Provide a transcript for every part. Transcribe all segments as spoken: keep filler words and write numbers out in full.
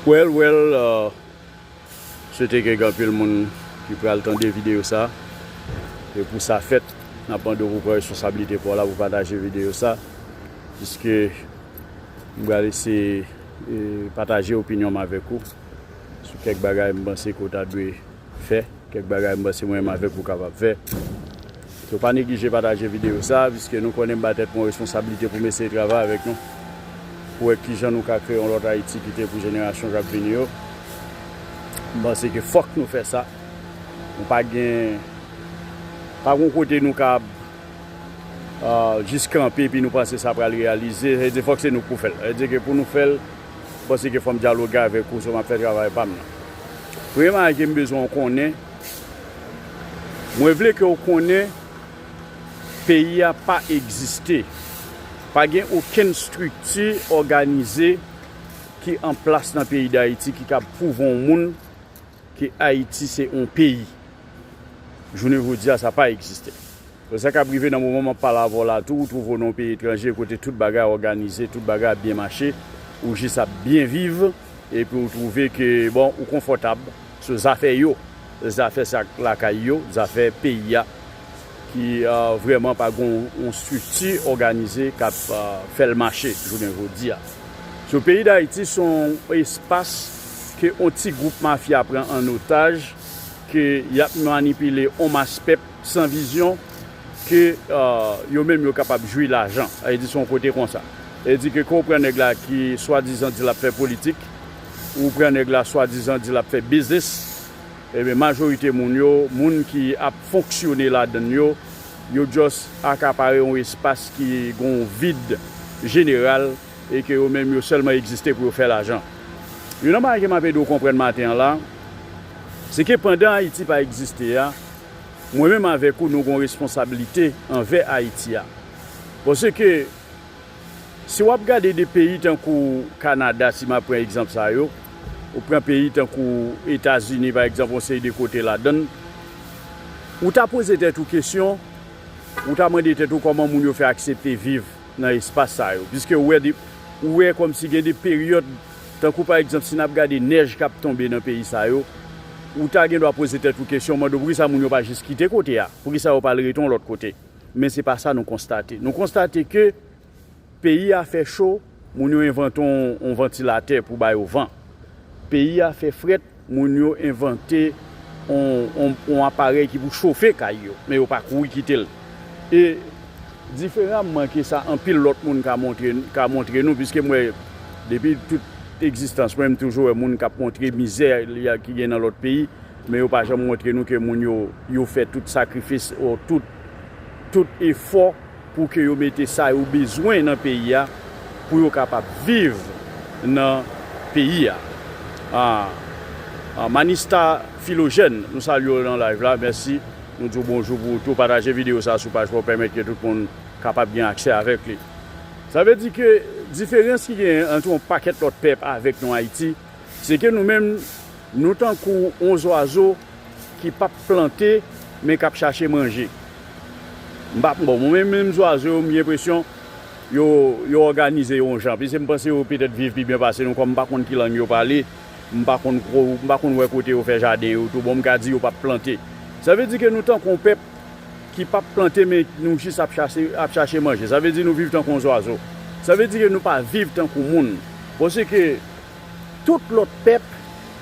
Well, well, uh, swete ke gen anpil moun ki pral tande videyo sa. E pou sa fèt, n ap mande w pou pran responsablite pa w la pou pataje videyo sa. Piske m pral eseye, e, pataje opinyon m avèk ou sou kèk bagay m panse ke w ta dwe fè, kèk bagay m panse mwen menm avèk ou kapab fè. So, pa neglije pataje videyo sa, piske nou konnen m ba tèt mwen responsablite pou m eseye travay avèk nou, pou wè kijan nou ka kreye yon lòt Ayiti ki te pou jenerasyon k ap vini yo. M panse ke fòk nou fè sa. Nou pa gen, pa gen kote nou ka, ah, jis kanpe epi nou panse sa pral reyalize. Sa vle di fòk se nou k pou fè l. Sa vle di ke pou nou fè l, m panse ke fò m dyaloge avèk ou, so m ap fè travay pa m nan. Premye bagay ke m bezwen w konnen, mwen vle ke w konnen peyi a pa egziste. Pa gen okenn estrikti òganize ki an plas nan peyi Dayiti ki kab pwouve yon moun ke Ayiti se yon peyi. Jounen jodi a, sa pa egziste. Donk, sa k ap rive nan moman m ap pale avè w la tou, ou twouve w nan yon peyi etranje kote tout bagay òganize, tout bagay ap byen mache, ou jis ap byen viv, epi ou twouve ke, bon, ou konfòtab sou zafè yo, zafè sa k lakay yo, zafè peyi a, ki, ah, vrèman pa gen yon estrikti òganize k ap, ah, fè l mache jounen jodi a. So, peyi Dayiti se yon espas ke yon ti gwoup mafya pran an otaj, ke y ap manipile yon mas pèp san vizyon, ke, ah, yo menm yo kapab jwi lajan. Sa vle di se yon kote konsa. Sa vle di ke kan w pran nèg la ki swadizan di l ap fè politik, ou pran nèg la swadizan di l ap fè biznis, ebyen, majorite moun yo, moun ki ap fonksyone ladann yo, yo just akapare yon espas ki gen yon vid jeneral e ke yo menm yo sèlman egziste pou yo fè lajan. Youn nan bagay ke m ap ede w konprann maten an la, se ke pandan Ayiti pa egziste a, mwen menm avèk ou, nou gen yon responsablite anvè Ayiti a. Paske si w ap gade de peyi tankou Kanada, si m ap pran egzanp sa yo, ou pran peyi tankou Etazini, pa egzanp, yon seri de kote ladann, ou ta poze tèt ou kesyon, ou ta mande tèt ou kòman moun yo fè aksepte viv nan espas sa yo. Piske ou wè de, ou wè kòmsi gen de peryòd, tankou pa egzanp, si n ap gade nèj k ap tonbe nan peyi sa yo, ou ta gen dwa poze tèt ou kesyon, mande w poukisa moun yo pa jis kite kote a, poukisa yo pa al rete yon lòt kote. Men se pa sa nou konstate. Nou konstate ke peyi a fè cho, moun yo envante yon, yon vantilatè pou ba yo van. Peyi a fè frèt, moun yo envante yon, yon, yon aparèy ki pou chofe kay yo, men yo pa kouri kite l. E diferaman ke sa, anpil lòt moun ka montre, ka montre nou, piske m wè depi tout egzistans mwen, m toujou wè moun k ap montre mizè li a ki gen nan lòt peyi, men yo pa janm montre nou ke moun yo, yo fè tout sakrifis, ou tout, tout efò pou ke yo mete sa yo bezwen nan peyi a, pou yo kapab viv nan peyi a. Ah, ah, Manista Filogèn, nou salye w nan live la, mèsi. Nou di w bonjou pou ou tou. Pataje videyo sa sou paj pa w, pèmèt ke tout moun kapab gen aksè avèk li. Sa vle di ke diferans ki gen ant yon pakèt lòt pèp avèk nou Ayiti, se ke nou menm, nou tankou yon zwazo ki p ap plante, men k ap chache manje. M pa, bon, mwen menm, menm zwazo yo, m gen enpresyon yo, yo òganize yo yon jan. Piske m panse yo petèt viv pi byen pase nou, kòm m pa konn ki lang yo pale, m pa konn ko-, m pa konn wè kote yo fè jaden yo tou. Bon, m ka di yo p ap plante. Sa vle di ke nou tankou yon pèp ki p ap plante, men nou jis ap chache, ap chache manje. Sa vle di nou viv tankou yon zwazo. Sa vle di ke nou pa viv tankou moun. Paske tout lòt pèp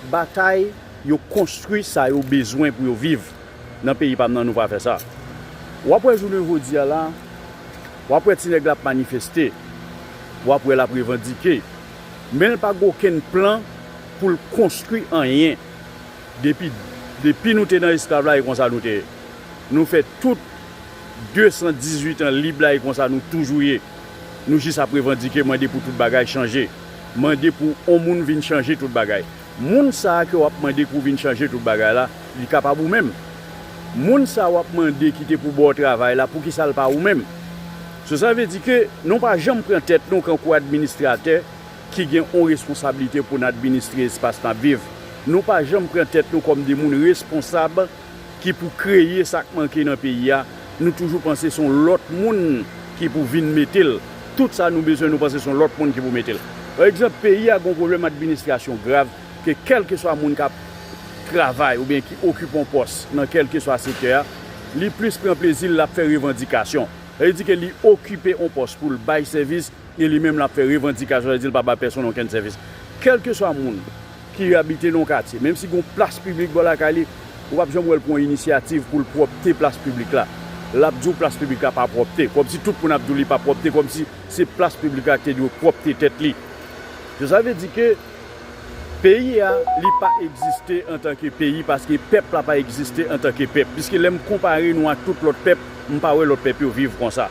batay, yo konstwi sa yo bezwen pou yo viv. Nan peyi pa m nan, nou pa fè sa. W ap wè jounen jodi a la, w ap wè ti nèg la ap manifeste, w ap wè l ap revandike, men l pa gen okenn plan pou l konstwi anyen. Depi, depi nou te nan esklav la, e konsa nou te ye. Nou fè tout de san dizuit an lib la, e konsa nou toujou ye. Nou jis ap revandike, mande pou tout bagay chanje. Mande pou on moun vin chanje tout bagay. Moun sa a ke w ap mande pou vin chanje tout bagay la, li kapab ou menm. Moun sa a w ap mande ki te pou ba w travay la, poukisa l pa ou menm? So, sa vle di ke nou pa janm pran tèt nou kankou administratè ki gen on responsablite pou n administre espas n ap viv. Nou pa janm pran tèt nou kòm de moun responsab ki pou kreye sa k manke nan peyi a. Nou toujou panse se yon lòt moun ki pou vin mete l. Tout sa nou bezwen, nou panse se yon lòt moun ki pou mete l. Pa egzanp, peyi a gen yon pwoblèm administrasyon grav ke kèlkeswa moun k ap travay oubyen ki okipe yon pòs nan kèlkeswa sektè a, li plis pran plezi l, l ap fè revandikasyon. Sa vle di ke li okipe yon pòs pou l bay sèvis e li menm l ap fè revandikasyon, sa vle di l pa bay pèsonn okenn sèvis. Kèlkeswa moun ki abite nan yon katye, menm si gen yon plas piblik bò lakay li, ou p ap janm wè l pran yon inisyativ pou l pwòpte plas piblik la. L ap di w plas piblik la pa pwòpte, kòmsi tout moun ap di w li pa pwòpte, kòmsi se plas piblik la ki te dwe pwòpte tèt li. So, sa vle di ke peyi a, li pa egziste antanke peyi, paske pèp la pa egziste antanke pèp. Piske lè m konpare nou ak tout lòt pèp, m pa wè lòt pèp yo viv konsa.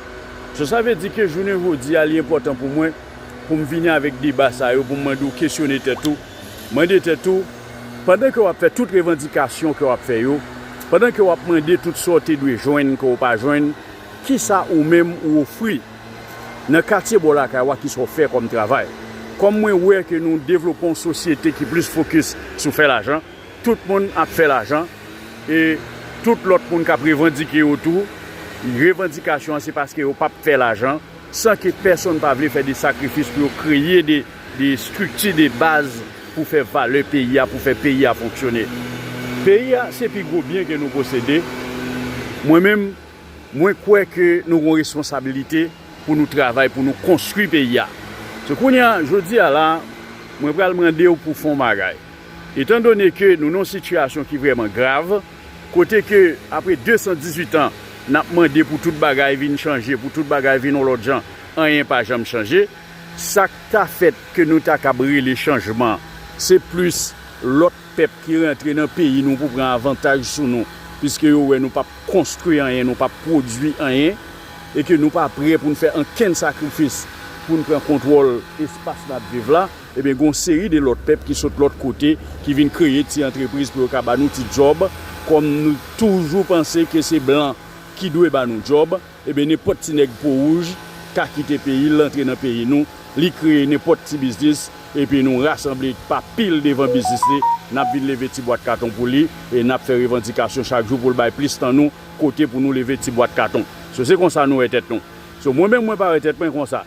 So, sa vle di ke jounen jodi a, li enpòtan pou mwen, pou m vini avèk deba sa yo, pou m mande w kesyone tèt ou, mande tèt ou, pandan ke w ap fè tout revandikasyon ke w ap fè yo, pandan ke w ap mande tout sa w te dwe jwenn ke w pa jwenn, kisa ou menm ou ofri nan katye bò lakay ou a, kisa w fè kòm travay? Kòm mwen wè ke nou devlope yon sosyete ki plis fokis sou fè lajan, tout moun ap fè lajan, e tout lòt moun k ap revandike yo tou, revandikasyon an se paske yo p ap fè lajan, san ke pèsonn pa vle fè de sakrifis pou yo kreye de, de estrikti de baz pou fè valè peyi a, pou fè peyi a fonksyone. Peyi a, se pi gwo byen ke nou posede. Mwen menm, mwen kwè ke nou gen yon responsabilite pou nou travay, pou nou konstwi peyi a. Se kounye a, jodi a la, mwen pral mande w pou fè yon bagay. Etandone ke nou nan yon sitiyasyon ki vrèman grav, kote ke apre de san dizuit an, n ap mande pou tout bagay vin chanje, pou tout bagay vin yon lòt jan, anyen pa janm chanje, sa k ta fèt ke nou ta kab rele chanjman, se plis lòt pèp ki rantre nan peyi nou pou pran avantaj sou nou, piske yo wè nou p ap konstwi anyen, nou p ap pwodui anyen, e ke nou pa prè pou n fè ankenn sakrifis pou n pran kontwòl espas n ap viv la, ebyen, gen yon seri de lòt pèp ki sot lòt kote, ki vin kreye ti antrepriz pou yo ka ba nou ti djòb, kòm nou toujou panse ke se blan ki dwe ba nou djòb, ebyen, nenpòt ti nèg po wouj ka kite peyi l, antre nan peyi nou, li kreye nenpòt ti biznis, epi nou rasanble pa pil devan biznis li, n ap vin leve ti bwat katon pou li, e n ap fè revandikasyon chak jou pou l bay plis tan nou, kote pou nou leve ti bwat katon. So, se konsa nou wè tèt nou. So, mwen menm, mwen pa wè tèt mwen konsa.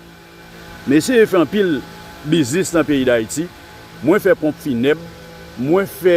M eseye fè anpil biznis nan peyi Dayiti. Mwen fè ponp finèb. Mwen fè,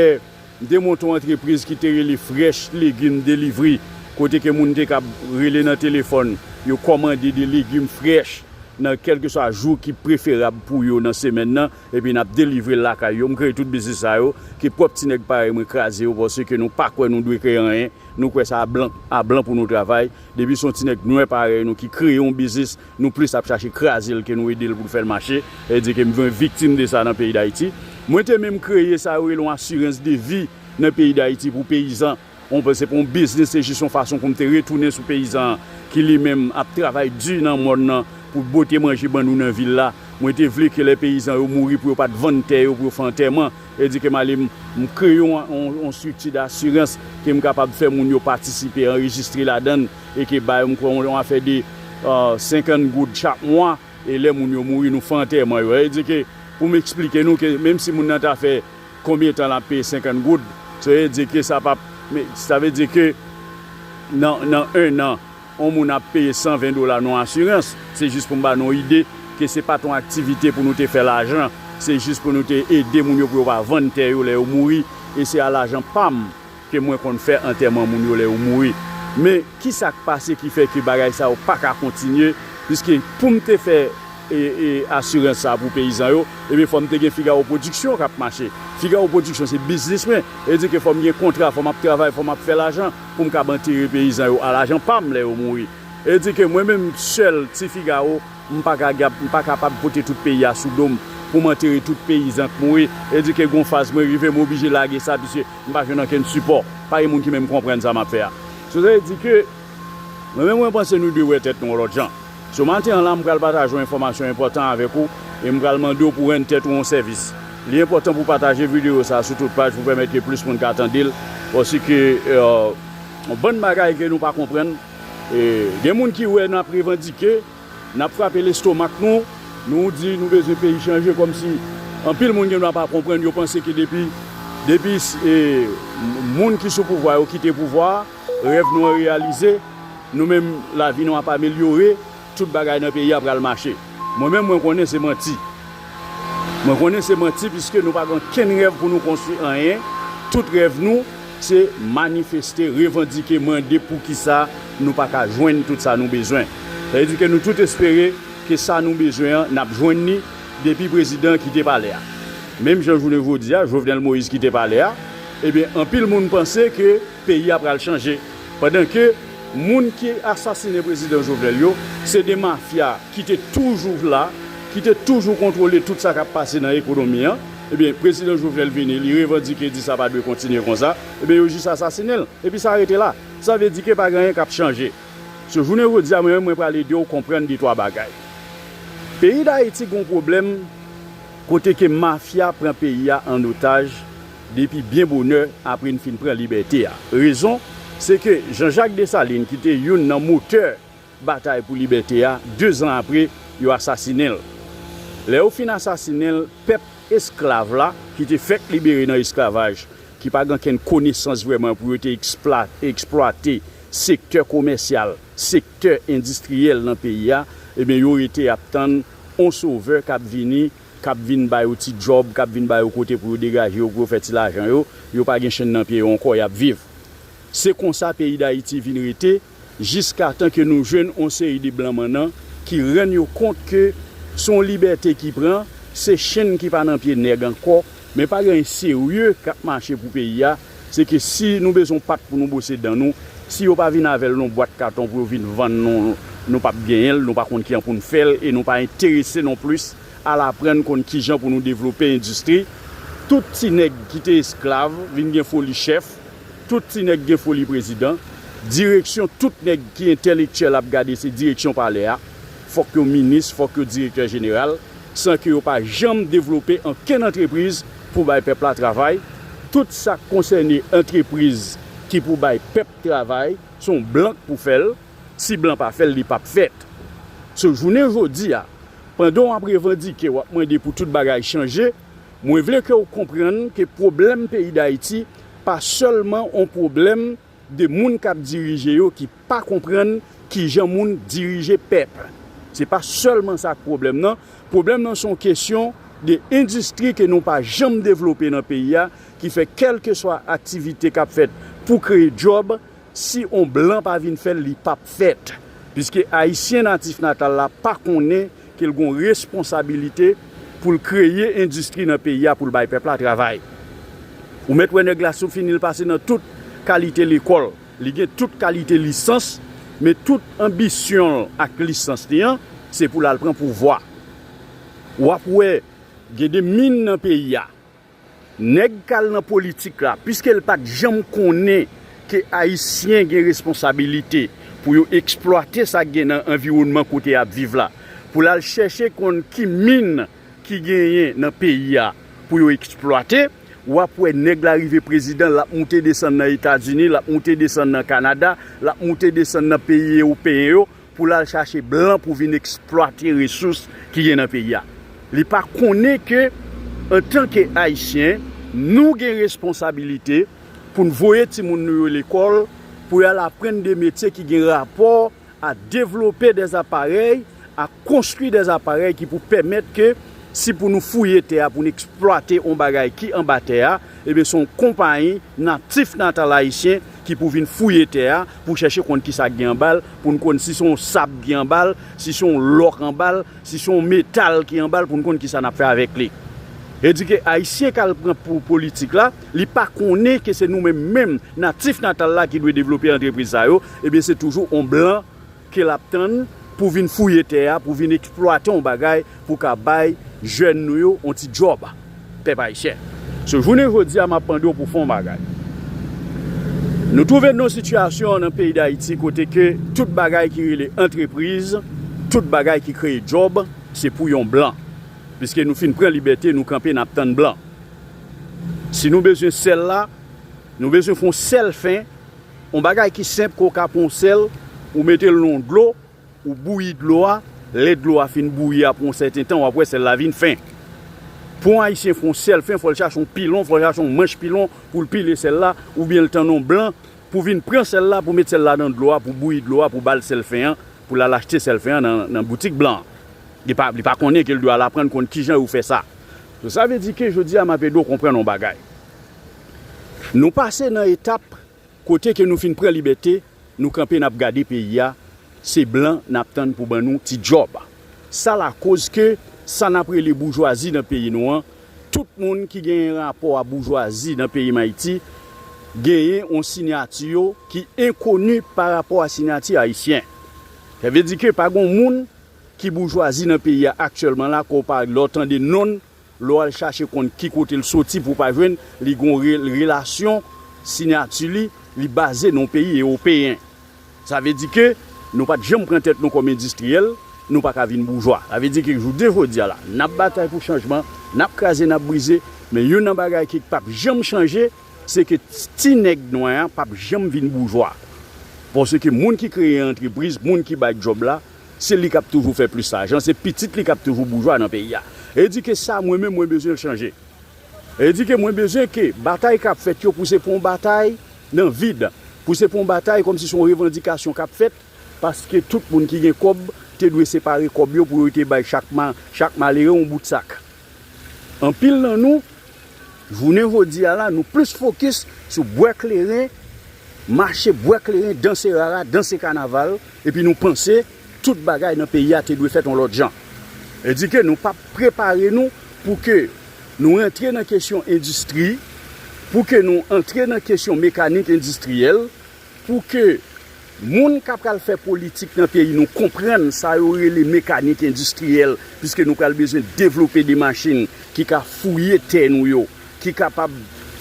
m te monte yon antrepriz ki te rele Fresh Legim Delivery, kote ke moun te kab rele nan telefòn, yo kòmande de legim frèch nan kèlkeswa jou ki preferab pou yo nan semèn nan, epi n ap delivre l lakay yo. M kreye tout biznis sa yo, ke pwòp ti nèg parèy mwen kraze yo, paske nou pa kwè nou dwe kreye anyen. Nou kwè se a blan, a blan pou nou travay. Depi se yon ti nèg nwè parèy nou ki kreye yon biznis, nou plis ap chache kraze l ke nou ede l pou l fè l mache. Sa vle di ke m vin viktim de sa nan peyi Dayiti. Mwen te menm kreye sa yo rele yon asirans de vi nan peyi Dayiti pou peyizan. On, se pa yon biznis, se jis yon fason pou m te retounen sou peyizan an, ki li menm ap travay di nan mòn nan pou pote manje ban nou nan vil la. Mwen te vle ke lè peyizan yo mouri pou yo pa t vann tè yo pou yo fè antèman. E di ke m ale, m, m kreye yon, yon, yon estrikti dasirans ke m kapab fè moun yo patisipe, anrejistre ladan l, e ke ba yo, m kwè, yon, yon afè de, euh, senkant goud chak mwa, e lè moun yo mouri, nou fè antèman yo. E di ke, pou m eksplike nou ke menm si moun nan ta fè konbyen tan l ap peye senkant goud, sa vle di ke sa p ap, men, sa vle di ke nan, nan en an, yon moun ap peye san ven dola nan yon asirans. Se jis pou m ba nou yon ide ke se pa t yon aktivite pou nou te fè lajan, se jis pou nou te ede moun yo pou yo pa vann tè yo lè yo mouri, e se a lajan pa m ke mwen konn fè antèman moun yo lè yo mouri. Men, ki sa k pase ki fè ke bagay sa yo pa ka kontinye? Piske pou m te fè e, e, asirans sa pou peyizan yo, ebyen, fò m te gen Figaro Production k ap mache. Figaro Production se biznis mwen. E di ke fò m gen kontra, fò m ap travay, fò m ap fè lajan pou m kab antere peyizan yo a lajan pa m lè yo mouri. E di ke mwen menm sèl Ti Figaro, m pa ka, m pa kapab pote tout peyi a sou do m pou m antere tout peyizan k mouri. E di ke gon faz mwen rive, m oblije lage sa, piske m pa jwenn ankenn sipò. Pa gen moun ki menm konprann sa m ap fè a. So, sa vle di ke mwen menm, mwen panse nou dwe wè tèt nou yon lòt jan. So, maten an la, m pral pataje yon enfòmasyon enpòtan avèk ou, e m pral mande w pou rann tèt ou yon sèvis. Li enpòtan pou pataje videyo sa a sou tout paj pou pèmèt ke plis moun ka tande l, paske, euh, yon bann bagay ke nou pa konprann. E gen moun ki wè n ap revandike, n ap frape lestomak nou, nou di nou bezwen peyi chanje, kòmsi anpil moun gen dwa pa konprann, yo panse ke depi, depi, e, moun ki sou pouvwa yo kite pouvwa a, rèv nou an reyalize, nou menm lavi nou ap amelyore, tout bagay nan peyi a pral mache. Mwen menm, mwen konnen se manti. Mwen konnen se manti, piske nou pa gen okenn rèv pou nou konstwi anyen. Tout rèv nou, se manifeste, revandike, mande poukisa nou pa ka jwenn tout sa nou bezwen. Sa vle di ke nou tout espere ke sa nou bezwen an, n ap jwenn li depi prezidan kite palè a. Menm jan jounen jodi a, Jovenel Moïse kite palè a, ebyen, anpil moun panse ke peyi a pral chanje. Pandan ke moun ki asasinen prezidan Jovenel yo, se de mafya ki te toujou la, ki te toujou kontwole tout sa k ap pase nan ekonomi an. Ebyen, prezidan Jovenel vini, li revandike, di sa pa dwe kontinye konsa. Ebyen, yo jis asasinen l. Epi sa rete la. Sa vle di ke pa gen anyen k ap chanje. So, jounen jodi a, mwen menm, mwen pral ede w konprann de twa bagay. Peyi Dayiti gon pwoblèm kote ke mafya pran peyi a an otaj depi byen bonè apre n fin pran libète a. Rezon, se ke Jean-Jacques Dessalines, ki te youn nan motè batay pou libète a, dezan apre, yo asasinen l. Lè yo fin asasinen l, pèp esklav la, ki te fèk libere nan esklavaj, ki pa gen okenn konesans vrèman pou yo te ekspla-, eksplwate sektè komèsyal, sektè endistriyèl nan peyi a, ebyen, yo rete ap tann on sovè k ap vini, k ap vin ba yo ti djòb, k ap vin ba yo kote pou yo degaje yo, pou yo fè ti lajan yo, yo pa gen chenn nan pye yo ankò, y ap viv. Se konsa peyi Dayiti vin rete, jiskatan ke nou jwenn on seri de blan mannan ki rann yo kont ke se on libète ki pran, se chenn ki pa nan pye nèg ankò, men pa gen anyen serye k ap mache pou peyi a. Se ke si nou bezwen pat pou nou bwose dan nou, si yo pa vin avè l nan bwat katon pou yo vin vann nou, nou p ap genyen l, nou pa konn kijan pou n fè l, e nou pa enterese non plis al aprann konn kijan pou nou devlope endistri. Tout ti nèg ki te esklav vin gen foli chèf, tout ti nèg gen foli prezidan. Direksyon tout nèg ki entèlektyèl ap gade se direksyon palè a. Fòk yo minis, fòk yo direktè jeneral, san ke yo pa janm devlope ankenn antrepriz pou bay pèp la travay. Tout sa k konsène antrepriz ki pou bay pèp travay, se yon blan k pou fè l. Si blan pa fè l, li p ap fèt. So, jounen jodi a, pandan w ap revandike, w ap mande pou tout bagay chanje, mwen vle ke w konprann ke pwoblèm peyi Dayiti pa sèlman on pwoblèm de moun k ap dirije yo ki pa konprann kijan moun dirije pèp. Se pa sèlman sa k pwoblèm nan. Pwoblèm nan se yon kesyon de endistri ke nou pa janm devlope nan peyi a, ki fè kèlkeswa aktivite k ap fèt pou kreye djòb, si on blan pa vin fè l, li p ap fèt. Piske Ayisyen natif natal la pa konnen ke l gon responsabilite pou l kreye endistri nan peyi a pou l bay pèp la travay. Ou mèt wè nèg la sou fini l pase nan tout kalite lekòl. Li gen tout kalite lisans, men tout anbisyon l ak lisans li an, se pou l al pran pouvwa. W ap wè gen de min nan peyi a. Nèg k al nan politik la, piske l pa t janm konnen ke Ayisyen gen responsabilite pou yo eksplwate sa k gen nan anviwònman kote y ap viv la, pou l al chèche konn ki min ki genyen nan peyi a pou yo eksplwate, w ap wè nèg la rive prezidan, l ap moute desann nan Etazini, l ap moute desann nan Kanada, l ap moute desann nan peyi ewopeyen yo, pou l al chache blan pou vin eksplwate resous ki gen nan peyi a. Li pa konnen ke, antanke Ayisyen, nou gen responsabilite pou n voye timoun nou yo lekòl, pou y al aprann de metye ki gen rapò a devlope dèzaparèy, a konstwi dèzaparèy ki pou pèmèt ke si pou nou fouye tè a, pou n eksplwate on bagay ki anba tè a, ebyen, se yon konpayi natif natal ayisyen ki pou vin fouye tè a, pou chèche konn kisa k gen anba l, pou n konn si se yon sab ki anba l, si se yon lò k anba l, si se yon metal ki anba l, pou n konn kisa n ap fè avèk li. Sa vle di ke Ayisyen k al pran pou politik la, li pa konnen ke se nou menm menm, natif natal la, ki dwe devlope antrepriz sa yo, ebyen, se toujou on blan ke l ap tann pou vin fouye tè a, pou vin eksplwate yon bagay, pou ka bay jèn nou yo yon ti djòb, pèp ayisyen. So, jounen jodi a, m ap mande w pou fè yon bagay. Nou twouve n nan yon sitiyasyon nan peyi Dayiti kote ke tout bagay ki rele antrepriz, tout bagay ki kreye djòb, se pou yon blan. Piske nou fin pran libète, nou kanpe, n ap tann blan. Si nou bezwen sèl la, nou bezwen fè yon sèl fen, yon bagay ki senp, ke w ka pran yon sèl, ou mete l nan dlo, ou bouyi dlo a, lè dlo a fin bouyi apre yon sèten tan, w ap wè sèl la vin fen. Pou yon Ayisyen fè yon sèl fen, fò l chache yon pilon, fò l chache yon manch pilon pou l pile sèl la, oubyen l tann yon blan pou vin pran sèl la, pou met sèl la nan dlo a, pou bouyi dlo a, pou ba l sèl fen an, pou l al achte sèl fen an nan, nan boutik blan an. Li pa, li pa konnen ke l dwe al aprann konn kijan yo fè sa. Sa vle di ke jodi a m ap ede w konprann yon bagay. Nou pase nan etap kote ke nou fin pran libète, nou kanpe n ap gade peyi a, se blan n ap tann pou ban nou ti djòb. Sa lakoz ke sa n ap rele boujwazi nan peyi nou an, tout moun ki genyen rapò a boujwazi nan peyi m Ayiti, genyen yon siyati yo ki enkoni pa rapò a siyati ayisyen. Sa vle di ke pa gen moun ki boujwazi nan peyi a aktyèlman la, ke w pa, lè w tande non l, lè w al chache konn ki kote l soti pou w pa jwenn, li gen yon re-, relasyon, siyati li, li baze nan yon peyi ewopeyen. Sa vle di ke nou pa t janm pran tèt nou kòm endistriyèl, nou pa ka vin boujwa. Sa vle di ke jounen jodi a la, n ap batay pou chanjman, n ap kraze, n ap brize, men youn nan bagay ki p ap janm chanje, se ke ti nèg nwè a p ap janm vin boujwa. Paske moun ki kreye antrepriz, moun ki bay djòb la, se li k ap toujou fè plis lajan, se pitit li k ap toujou boujwa nan peyi a. E di ke sa, mwen menm, mwen bezwen l chanje. E di ke mwen bezwen ke batay k ap fèt yo, pou se pa yon batay nan vid, pou se pa yon batay kòmsi se yon revandikasyon k ap fèt, paske tout moun ki gen kòb te dwe separe kòb yo pou yo te bay chak ma-, chak malere yon bout sak. Anpil nan nou, jounen jodi a la, nou plis fokis sou bwè kleren, mache bwè kleren, danse rara, danse kanaval, epi nou panse tout bagay nan peyi a te dwe fèt yon lòt jan. E di ke nou p ap prepare nou pou ke nou rantre nan kesyon endistri, pou ke nou antre nan kesyon mekanik endistriyèl, pou ke moun k ap pral fè politik nan peyi nou konprann sa yo rele mekanik endistriyèl, piske nou pral bezwen devlope de machin ki ka fouye tè nou yo, ki kapab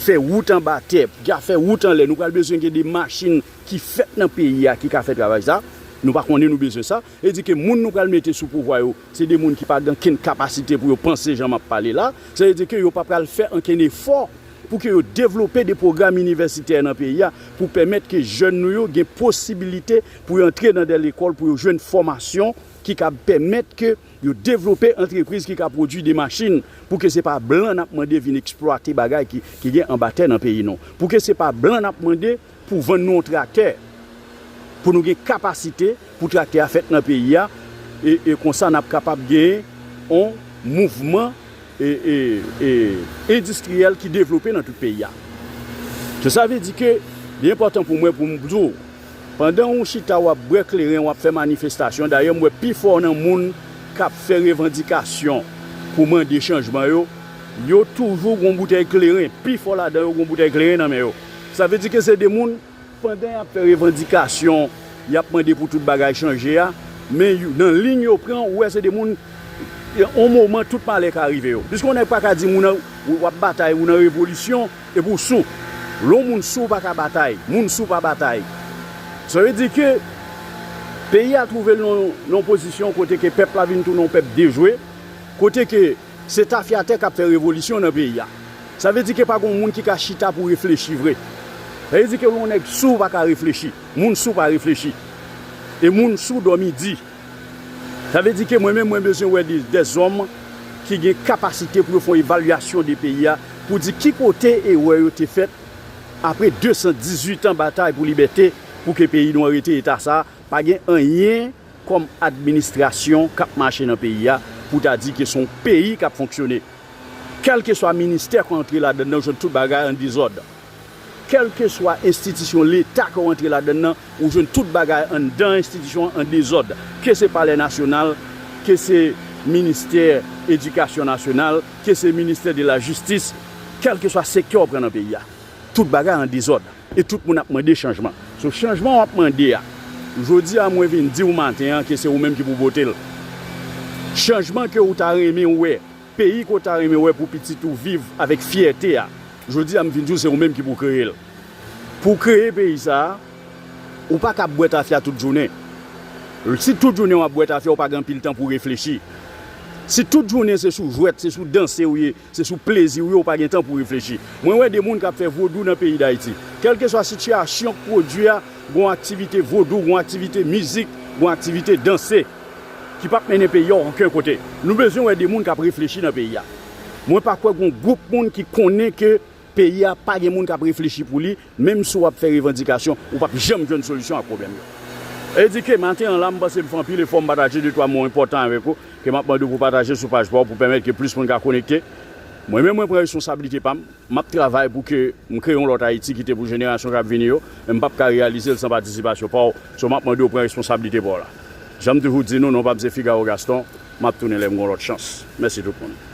fè wout anba tè, ki ka fè wout anlè. Nou pral bezwen gen de machin ki fèt nan peyi a, ki ka fè travay sa. Nou pa konnen nou bezwen sa. E di ke moun nou pral mete sou pouvwa yo, se de moun ki pa gen okenn kapasite pou yo panse jan m ap pale la. Sa vle di ke yo pa pral fè okenn efò pou ke yo devlope de pwogram inivèsitè nan peyi a, pou pèmèt ke jèn nou yo gen posibilite pou yo antre nan de lekòl, pou yo jwenn fòmasyon ki ka pèmèt ke yo devlope antrepriz ki ka pwodui de machin, pou ke se pa blan n ap mande vin eksplwate bagay ki, ki gen anba tè nan peyi nou. Pou ke se pa blan n ap mande pou vann nou yon traktè, pou nou gen kapasite pou traktè a fèt nan peyi a, e, e konsa n ap kapab gen yon mouvman, e, e, e, endistriyèl ki devlope nan tout peyi a. Se sa vle di ke li enpòtan pou mwen pou m di w, pandan ou chita w ap bwè kleren, w ap fè manifestasyon, dayè m wè pifò nan moun k ap fè revandikasyon pou mande chanjman yo, yo toujou gon boutèy kleren, pifò ladan yo gon boutèy kleren nan men yo. Sa vle di ke se de moun, pandan y ap fè revandikasyon, y ap mande pou tout bagay chanje a, men yo, nan liy yo pran, ou wè se de moun, yon moman tout malè ka rive yo. Piske yon nèg pa ka di moun nan, w ap batay, ou nan revolisyon, epi w sou. Lè yon moun sou pa ka batay, moun sou pa batay. Sa vle di ke peyi a twouve l nan, nan yon pozisyon kote ke pèp la vin tounen yon pèp dejwe, kote ke se tafyatè k ap fè revolisyon nan peyi a. Sa vle di ke pa gen moun ki ka chita pou reflechi vre. Sa vle di ke yon nèg sou pa ka reflechi. Moun sou pa reflechi. E moun sou dòmi di. Sa vle di ke mwen menm, mwen bezwen wè de, dèzòm ki gen kapasite pou yo fè yon evalyasyon de peyi a, pou di ki kote erè yo te fèt apre de san dizuit an batay pou libète, pou ke peyi nou an rete eta sa a, pa gen anyen kòm administrasyon k ap mache nan peyi a pou ta di ke se yon peyi k ap fonksyone. Kèlkeswa ministè ke w antre ladan l, ou jwenn tout bagay an dezòd. Kèlkeswa enstitisyon Leta ke w antre ladan l nan, ou jwenn tout bagay anndan enstitisyon an an dezòd. Ke se Palè Nasyonal, ke se ministè Edikasyon Nasyonal, ke se ministè de la Jistis, kèlkeswa sektè w pran nan peyi a, tout bagay an dezòd. E tout moun ap mande chanjman. So, chanjman w ap mande a, jodi a mwen vin di w maten an ke se ou menm ki pou pote l. Chanjman ke ou ta renmen wè, peyi ke w ta renmen wè pou pitit ou viv avèk fyète a, jodi a m vin di w se ou menm ki pou kreye l. Pou w kreye peyi sa a, ou pa ka ap bwè tafya tout jounen. Si tout jounen w ap bwè tafya, ou pa gen anpil tan pou w reflechi. Si tout jounen se sou jwèt, se sou danse w ye, se sou plezi w ye, ou pa gen tan pou w reflechi. Mwen wè de moun k ap fè vodou nan peyi Dayiti. Kèlkeswa sitiyasyon k pwodui a, gon aktivite vodou, gon aktivite mizik, gon aktivite danse ki p ap mennen peyi a okenn kote. Nou bezwen wè de moun k ap reflechi nan peyi a. Mwen pa kwè gon gwoup moun ki konnen ke peyi a pa gen moun k ap reflechi pou li, menm si w ap fè revandikasyon, ou p ap janm jwenn solisyon ak pwoblèm yo. E di ke maten an la, m panse m fè anpil efò, m pataje de twa mo enpòtan avèk ou, ke m ap mande w pou pataje sou paj pa w, pou pèmèt ke plis moun ka konekte. Mwen menm, mwen pran responsablite pa m. M ap travay pou ke m kreye yon lòt Ayiti ki te pou jenerasyon k ap vini yo, men m p ap ka reyalize l san patisipasyon pa w. So, m ap mande w pran responsablite pa w la. Jan m toujou di nou, non pa m se Figaro Gaston, m ap tounen lè m gen yon lòt chans. Mèsi tout moun.